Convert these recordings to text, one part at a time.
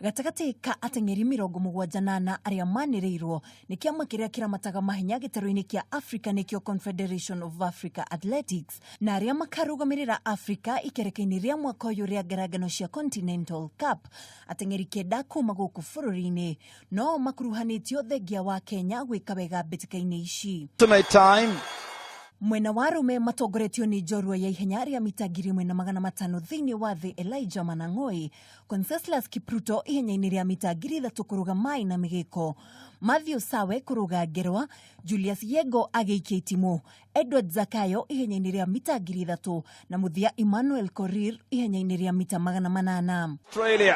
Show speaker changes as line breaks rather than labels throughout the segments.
Gatagatĩ ka ateng'eri 74 arĩa manĩrĩirwo nĩ kĩama kĩrĩa kĩramataga mahenya gĩtarũ-inĩ kĩa Africa nĩkĩo Confederation of Africa Athletics na arĩa makarũgamĩrĩra Africa ikereka-inĩ rĩa mwaka ũyũ rĩa ngarangano cia Continental Cup, ateng'eri kenda kuma gũkũ bũrũri-inĩ no makuruhanĩtio thengia wa Kenya gwĩka wega mbĩtĩka-inĩ ici.
Time.
Mwena wa arũme matongoretio nĩ njorua ya ihenya rĩa mita 1500 thĩinĩ wa thĩ Elijah Manang'oi, Conseslus Kipruto ihenya-inĩ rĩa mita 3000 kũrũga maĩ na mĩgĩko, Mathew Sawe kũrũga ngerwa, Julius Yego agĩikia itimũ, Edward Zakayo ihenya-inĩ rĩa mita 3000 na mũthia Emmanuel Korir ihenya-inĩ rĩa mita 800.
Australia.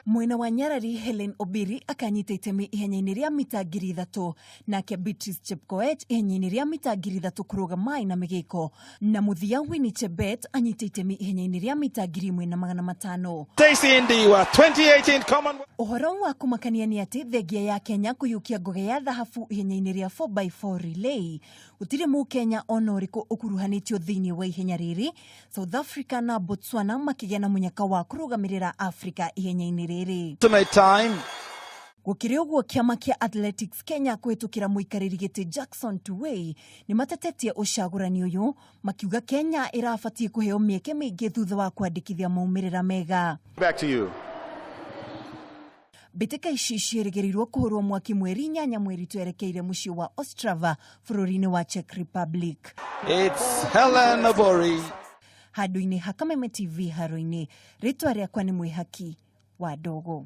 Mwena wa nyarari Helen Obiri akanyita itemi ihenya-inĩ rĩa mita 3000, nake Beatrice Chepkoech ihenya-inĩ rĩa mita 3000 kũrũga maĩ na mĩgĩko, na mũthia Winnie Chebet anyita itemi ihenya-inĩ rĩa mita 1500.
Stacey Ndiwa, 2018 Commonwealth.
Ũhoro wa kũmakania nĩ atĩ thengia ya Kenya kũiyũkia ngoge ya thahabu ihenya-inĩ rĩa 4x4 relay, gũtirĩ mũkenya ona ũrĩkũ ũkuruhanĩtio thĩinĩ wa ihenya rĩrĩ, South Africa na Botswana makĩgĩa na mũnyaka wa kũrũgamĩrĩra Africa ihenya-inĩ rĩrĩ.
Ultimate time.
Gũkĩrĩ ũguo, kĩama kĩa Athletics Kenya kũhĩtũkĩra mũikarĩri gĩtĩ Jackson Tuwei nĩ matetetie ũcagũrani ũyũ, makiuga Kenya ĩrabatiĩ kũheo mĩeke mĩingĩ thutha wa kwandĩkithia maumĩrĩra mega.
Back to you.
Mbĩtĩka ici ciĩrĩgĩrĩirwo kũhũrwo mwaki mweri 8 mweri twerekeire mũciĩ wa Ostrava bũrũri-inĩ wa Czech Republic.
It's Helen Obori.
Handũ-inĩ ha Kameme TV haro-inĩ, rĩtwa rĩakwa nĩ Mwĩhaki wa Ndogo.